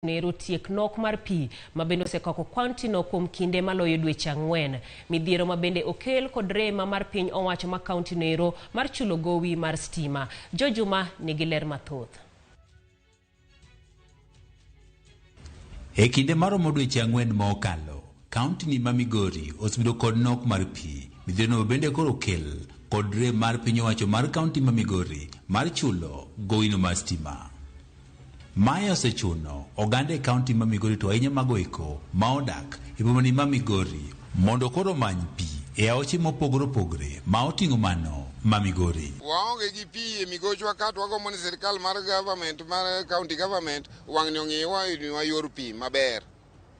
Nero tiek nok mar pi ma bende osekwako kauntino kuom kinde maloyo dweche 4. Midhiero ma bende okel kod rema mar piny owacho ma kauntino ero mar chulo gowi mar stima. Jo Juma nigi ler mathoth. E kinde maromo dweche 4 ma okalo, kauntini ma Migori osebedo kod nok mar pi. Midhierno bende koro okel kod rem mar piny owacho mar kaunti ma Migori mar chulo gowino mar stima. Mae osechuno oganda e kaunti ma Migori to ahinya mago eko ma odak e bomani ma Migori mondo koro omany pi e aoche mopogore opogore ma oting'o mano ma Migori. Waonge gi pi e migochwa ka to wagombo ni sirkal mar government mar county government wang'ni ong'iwa oyudnwa yor pi maber.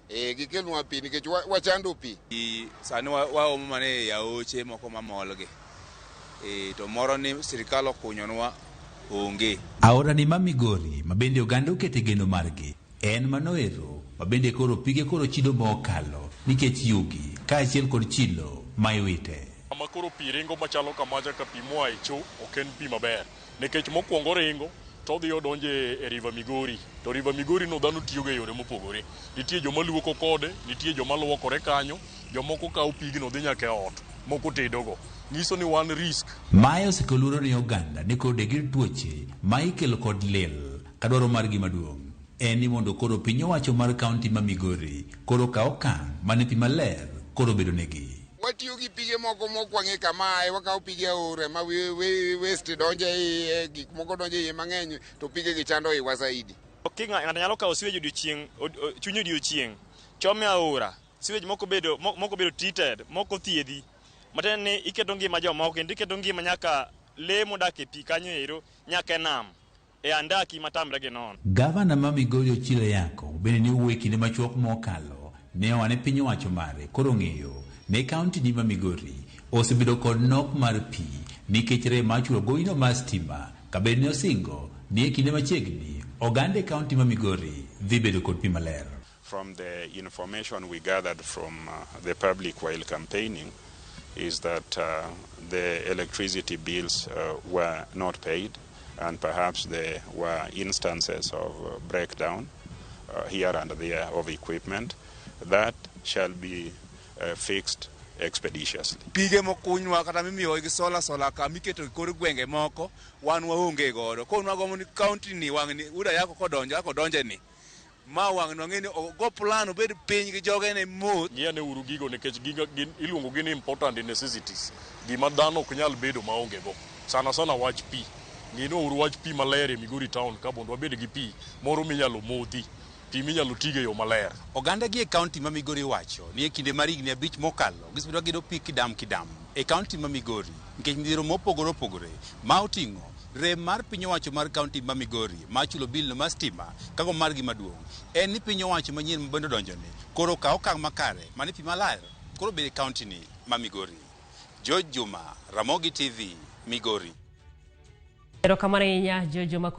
Gikelnwa pi nikech wachando pi. Sani waomo mana e aoche moko mamolgi. To moro ni sirkal okunyonwa onge. Aorani ma Migori ma bende oganda okete geno margi en mano ero ma bende koro pige koro chido ma okalo nikech yugi kaachiel kod chilo ma iwite. Kama koro pi ringo machalo kamacha ka pi moa e cho ok en pi maber nikech mokwongo oringo to odhi odonjo e River Migori to River Migori no dhano tiyogo e yore mopogore. Nitie joma luoko kode, nitie joma luokore kanyo, jomoko kawo pigno dhi nyaka e ot, moko tedogo. Nyiso ni wan risk. Mae osekelo luoro ne oganda ni koro degir tuoche ma ikelo kod lil ka dwaro margi maduong' en ni mondo koro piny owacho mar kaunti ma Migori koro kaw okang' mane pi maler koro bedo negi. Watiyo gi pige moko mokwang'e kamae, wakawo pige aora ma waste donjo e iye, gik moko donjo e iye mang'eny to pige gi chando iwa zaidi. Ng'ato nyalo kawo sewage odiochieng', chuny odiochieng', chome aora, sewage moko bedo treated, moko thiedhi. Matiende ni iketo ngima jomoko kendo iketo ngima nyaka lee modak e pi kanyo ero nyaka e nam. E andaki matamre gi nono. Gavana ma Migori Ochilo Ayacko bende ne owuoyo e kinde machuok mokalo ne owane piny owacho mare koro ng'eyo ne kaunti ni ma Migori osebedo kod nok mar pi nikech rem mar chulo gowino mar stima ka bende ne osingo ni e kinde machiegni oganda e kaunti ma Migori dhi bedo kod pi maler. From the information we gathered from the public while campaigning is that the electricity bills were not paid and perhaps there were instances of breakdown here and there of equipment that shall be fixed expeditiously. Pige mokunywa kata mimiyo gi sola sola ka miketo e kor gwenge moko wan waonge godo. Koro nwagombo ni kaunti ni wang'ni Wuod Ayacko kodonjo kaka odonje ni ma wang'ni wang'e ni ogo plan obed piny gi jogene mos. Ng'iane uru gigo nikech gigo gin iluongo gi ni important necessities. Gima dhano ok nyal bedo maonge go. Sana sana wach pi. Ng'inwa uru wach pi maler e Migori town ka mondo wabed gi pi moro minyalo modhi, pi minyalo tigo e yo maler. Oganda gi e kaunti ma Migori wacho ni e kinde mar higni 5 mokalo gisebedo ka giyudo pi kidam kidam e kaunti ma Migori nikech midhiero mopogore opogore ma oting'o rem mar piny owacho mar kaunti ma Migori ma chulo bil no mar stima kago margi maduong' en ni piny owacho manyien ma bende odonjoni koro kaw okang' makare mane pi maler koro bedo e kaunti ni ma Migori. George Juma, Ramogi TV, Migori. Erokamano ahinya George Juma.